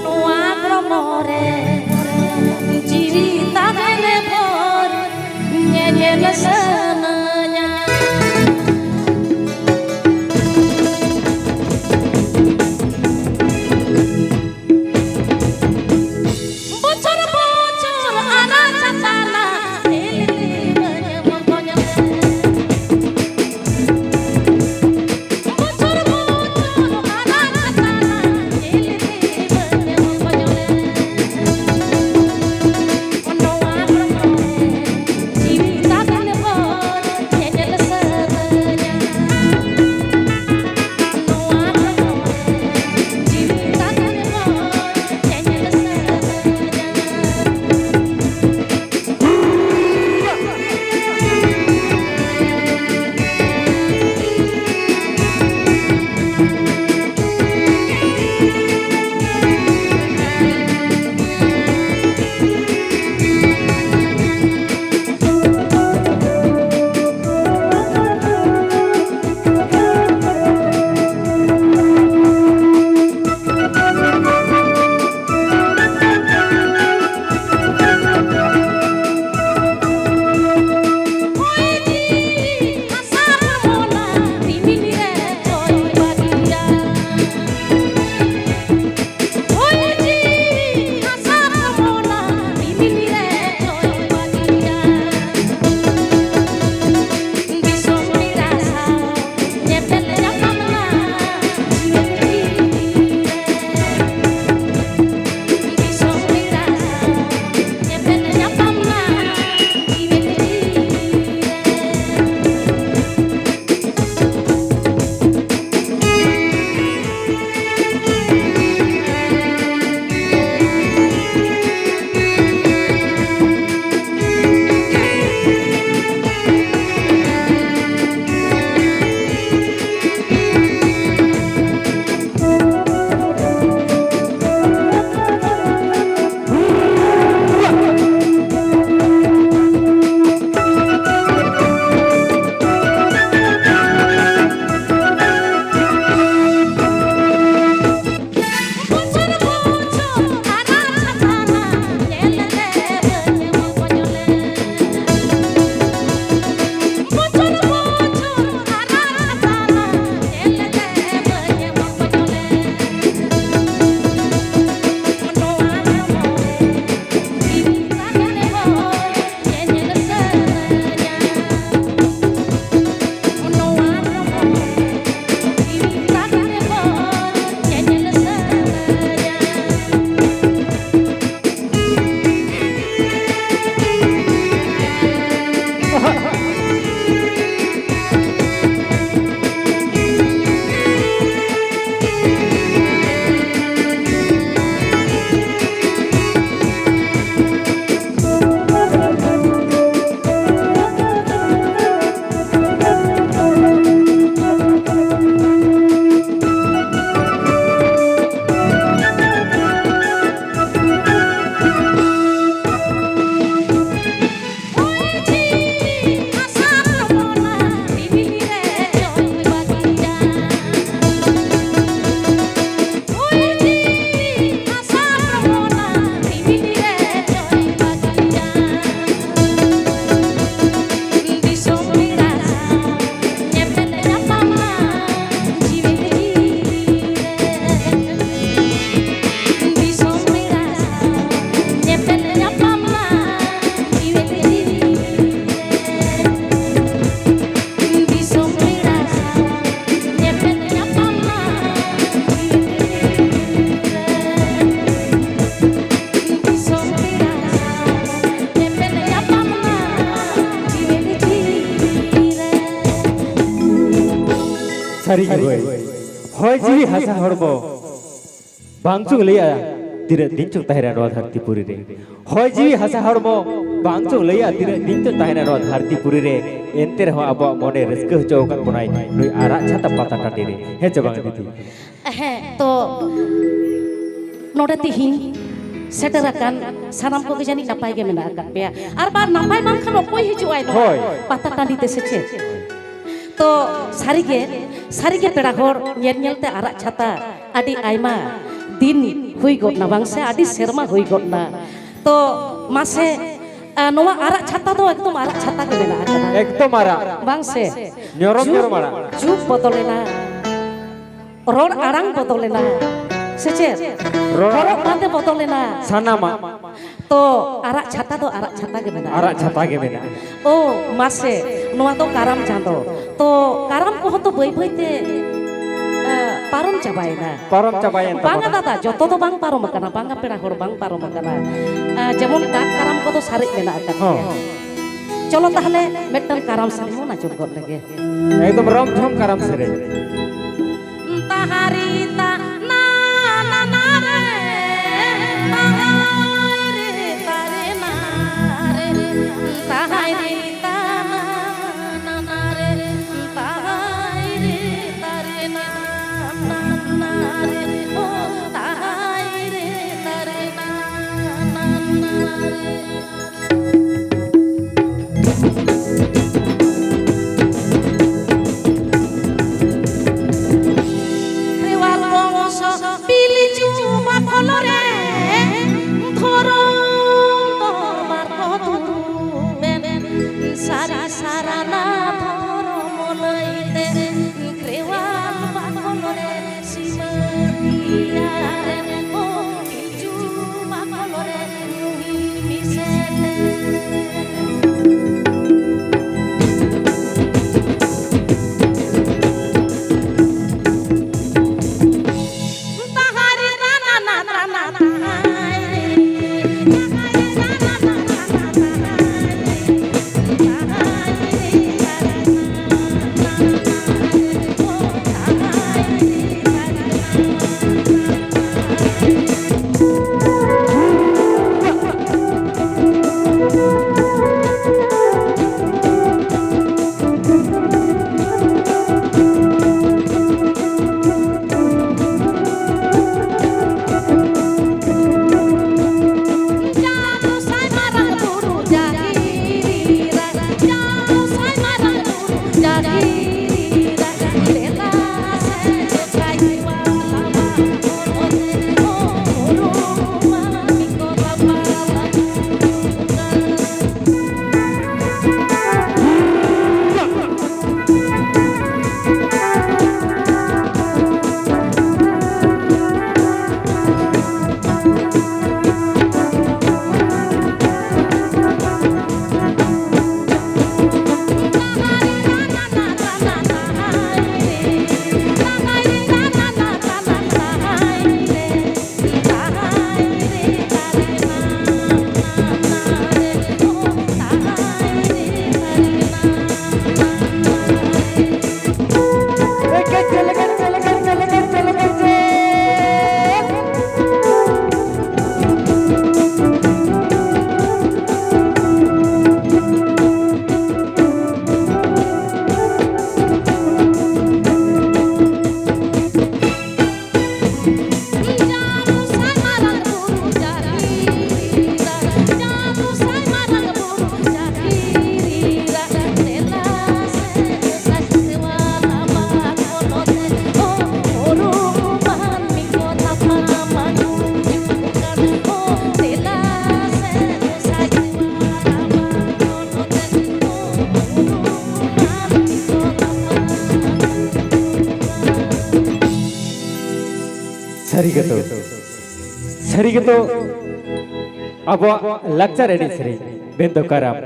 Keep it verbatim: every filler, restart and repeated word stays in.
ᱱᱚᱣᱟ ᱦᱚᱲᱢᱚ ᱨᱮ ᱡᱤᱣᱤ ᱛᱟᱦᱮᱱ ᱵᱷᱳᱨ ᱧᱮᱧᱮᱞ ᱥᱟᱱᱟᱧᱟ᱾ ᱵᱚᱪᱷᱚᱨ ᱵᱚᱪᱷᱚᱨ ᱟᱱᱟ ᱪᱷᱟᱛᱟᱱᱟ ᱛᱮᱞ ᱛᱮ ᱵᱟᱹᱧ ᱢᱚᱠᱚᱧ ᱢᱮ᱾ ᱵᱚᱪᱷᱚᱨ ᱵᱚᱪᱷᱚᱨ ᱟᱱᱟ ᱪᱷᱟᱛᱟᱱᱟ ᱛᱮᱞ ᱛᱮ ᱦᱳᱭ ᱡᱤᱣᱤ ᱦᱟᱥᱟ ᱦᱚᱲᱢᱚ ᱵᱟᱝ ᱪᱚᱝ ᱞᱟᱹᱭᱟ ᱛᱤᱱᱟᱹᱜ ᱫᱤᱱ ᱪᱚᱝ ᱛᱟᱦᱮᱱᱟ ᱱᱚᱣᱟ ᱫᱷᱟᱹᱨᱛᱤ ᱯᱩᱨᱤ ᱨᱮ᱾ ᱦᱚᱭ ᱡᱤᱣᱤ ᱦᱟᱥᱟ ᱦᱚᱲᱢᱚ ᱵᱟᱝ ᱪᱚᱝ ᱞᱟᱹᱭᱟ ᱛᱤᱱᱟᱹᱜ ᱫᱤᱱ ᱪᱚᱝ ᱛᱟᱦᱮᱱᱟ ᱱᱚᱣᱟ ᱫᱷᱟᱹᱨᱛᱤ ᱯᱩᱨᱤ ᱨᱮ᱾ ᱮᱱᱛᱮ ᱨᱮᱦᱚᱸ ᱟᱵᱚᱣᱟᱜ ᱢᱚᱱᱮ ᱨᱟᱹᱥᱠᱟᱹ ᱦᱚᱪᱚ ᱟᱠᱟᱫ ᱵᱚᱱᱟᱭ ᱱᱩᱭ ᱟᱨᱟᱜ ᱪᱷᱟᱛᱟ ᱯᱟᱛᱟ ᱴᱟᱺᱰᱤ ᱨᱮ᱾ ᱦᱮᱸ ᱪᱮ ᱵᱟᱝ ᱫᱤᱫᱤ? ᱦᱮᱸ, ᱛᱚ ᱱᱚᱰᱮ ᱛᱤᱦᱤᱧ ᱥᱮᱴᱮᱨ ᱟᱠᱟᱱ ᱥᱟᱱᱟᱢ ᱠᱚᱜᱮ ᱡᱟᱹᱱᱤᱡ ᱱᱟᱯᱟᱭ ᱜᱮ ᱢᱮᱱᱟᱜ ᱟᱠᱟᱫ ᱯᱮᱭᱟ᱾ ᱟᱨ ᱵᱟᱝ ᱱᱟᱯᱟᱭ ᱵᱟᱝᱠᱷᱟᱱ ᱚᱠᱚᱭ ᱦᱤᱡᱩᱜ ᱟᱭ ᱱᱚᱣᱟ ᱦᱳᱭ᱾ ᱯᱟᱛᱟ ᱴᱟᱺᱰᱤ ᱛᱮ, ᱥᱮ ᱪᱮᱫ? ᱛᱚ ᱥᱟᱹᱨᱤᱜᱮ, ᱥᱟᱹᱨᱤᱜᱮ ᱯᱮᱲᱟ ᱦᱚᱲ ᱧᱮᱞ ᱧᱮᱞ ᱛᱮ ᱟᱨᱟᱜ ᱪᱷᱟᱛᱟ ᱟᱹᱰᱤ ᱟᱭᱢᱟ ᱫᱤᱱ ᱦᱩᱭ ᱜᱚᱫ ᱱᱟ, ᱵᱟᱝ ᱥᱮ? ᱟᱹᱰᱤ ᱥᱮᱨᱢᱟ ᱦᱩᱭ ᱜᱚᱫ ᱱᱟ᱾ ᱛᱚ ᱢᱟᱥᱮ, ᱟ, ᱱᱚᱣᱟ ᱟᱨᱟᱜ ᱪᱷᱟᱛᱟ ᱫᱚ ᱮᱠᱫᱚᱢ ᱟᱨᱟᱜ ᱪᱷᱟᱛᱟ ᱜᱮ ᱢᱮᱱᱟᱜ ᱟᱠᱟᱫᱟ᱾ ᱮᱠᱫᱚᱢ ᱟᱨᱟᱜ᱾ ᱵᱟᱝ ᱥᱮ? ᱧᱚᱨᱚᱢ ᱡᱩᱜᱽ, ᱧᱚᱨᱚᱢ ᱟᱨᱟᱜ᱾ ᱡᱩᱜᱽ ᱵᱚᱫᱚᱞᱮᱱᱟ, ᱨᱚᱲ ᱟᱲᱟᱝ ᱵᱚᱫᱚᱞᱮᱱᱟ, ᱥᱮ ᱪᱮᱫ? ᱨᱚᱲ ᱦᱚᱨᱚᱜ ᱵᱟᱸᱫᱮ ᱵᱚᱫᱚᱞᱮᱱᱟ᱾ ᱥᱟᱱᱟᱢᱟᱜ᱾ ᱛᱚ ᱟᱨᱟᱜ ᱪᱷᱟᱛᱟ ᱫᱚ ᱟᱨᱟᱜ ᱪᱷᱟᱛᱟ ᱜᱮ ᱢᱮᱱᱟᱜᱼᱟ᱾ ᱟᱨᱟᱜ ᱪᱷᱟᱛᱟ ᱜᱮ ᱢᱮᱱᱟᱜᱼᱟ᱾ ᱳ ᱢᱟᱥᱮ, ᱱᱚᱣᱟ ᱫᱚ ᱠᱟᱨᱟᱢ ᱪᱟᱸᱫᱚ᱾ ᱛᱚ ᱠᱟᱨᱟᱢ ᱠᱚᱦᱚᱸ ᱛᱚ ᱵᱟᱹᱭ ᱵᱟᱹᱭ ᱛᱮ, ᱟ, ᱯᱟᱨᱚᱢ ᱪᱟᱵᱟᱭᱮᱱᱟ᱾ ᱯᱟᱨᱚᱢ ᱪᱟᱵᱟᱭᱮᱱ ᱵᱟᱝᱟ ᱛᱟᱵᱚᱱᱟ᱾ ᱫᱟᱫᱟ, ᱡᱚᱛᱚ ᱫᱚ ᱵᱟᱝ ᱯᱟᱨᱚᱢ ᱟᱠᱟᱱᱟ, ᱵᱟᱝᱟ ᱯᱮᱲᱟ ᱦᱚᱲ, ᱵᱟᱝ ᱯᱟᱨᱚᱢ ᱟᱠᱟᱱᱟ᱾ ᱟ, ᱡᱮᱢᱚᱱ ᱰᱟᱠ ᱠᱟᱨᱟᱢ ᱠᱚᱫᱚ ᱥᱟᱨᱮᱡ ᱢᱮᱱᱟᱜ ᱟᱠᱟᱫ ᱦᱚᱸ᱾ ᱜᱮᱭᱟ᱾ ᱪᱚᱞᱚ ᱛᱟᱦᱞᱮ ᱢᱤᱫᱴᱟᱝ ᱠᱟᱨᱟᱢ ᱥᱮᱨᱮᱧ ᱵᱚᱱ ᱟᱸᱡᱚᱢ ᱜᱚᱫ ᱞᱮᱜᱮ᱾ ᱮᱠᱫᱚᱢ ᱨᱚᱢ ᱡᱷᱚᱢ ᱠᱟᱨᱟᱢ ᱥᱮᱨᱮᱧ᱾ ᱛᱟᱦᱟᱨᱤ ᱛᱟ ᱱᱟ ᱱᱟ ᱱᱟ ᱨᱮ, ᱛᱟᱦᱟᱨᱤ ᱛᱟ ᱨᱮ ᱱᱟ ᱨᱮ, ᱛᱟᱦᱟᱨᱤ ᱛᱟ ᱱᱟ ᱱᱟ ᱱᱟ ᱨᱮ, ᱛᱟᱦᱟᱨᱤ ᱛᱟ ᱨᱮ ᱱᱟ ᱱᱟ ᱱᱟ ᱨᱮ, ᱳ ᱛᱟᱦᱟᱨᱤ ᱛᱟ ᱨᱮ ᱱᱟ ᱱᱟ ᱱᱟ ᱨᱮ᱾ ᱠᱷᱮᱨᱣᱟᱞ ᱵᱚᱝᱥᱚ ᱯᱤᱞᱪᱩ ᱵᱟᱠᱷᱳᱞ ᱨᱮ ᱫᱷᱚᱨᱚᱢ ᱫᱚᱨᱵᱟᱨ ᱠᱚ ᱫᱩᱲᱩᱵ ᱮᱱ᱾ ᱥᱟᱹᱨᱤ ᱥᱟᱨᱱᱟ ᱫᱷᱚᱨᱚᱢ ᱞᱟᱹᱭᱛᱮ ᱠᱷᱮᱨᱣᱟᱞ ᱵᱟᱠᱷᱳᱞ ᱨᱮ ᱥᱤᱢᱟᱹ ᱫᱤᱭᱟ ᱨᱮ ᱦᱚᱸ ᱯᱤᱞᱪᱩ ᱵᱟᱠᱷᱳᱞ ᱨᱮ ᱱᱩᱭ ᱢᱤᱥᱮᱞ᱾ ᱥᱟᱹᱨᱤ ᱜᱮᱛᱚ, ᱥᱟᱹᱨᱤ ᱜᱮᱛᱚ ᱟᱵᱚᱣᱟᱜ ᱞᱟᱠᱪᱟᱨ ᱮᱱᱮᱡ ᱥᱮᱨᱮᱧ ᱢᱮᱱᱫᱚ ᱠᱟᱨᱟᱢ᱾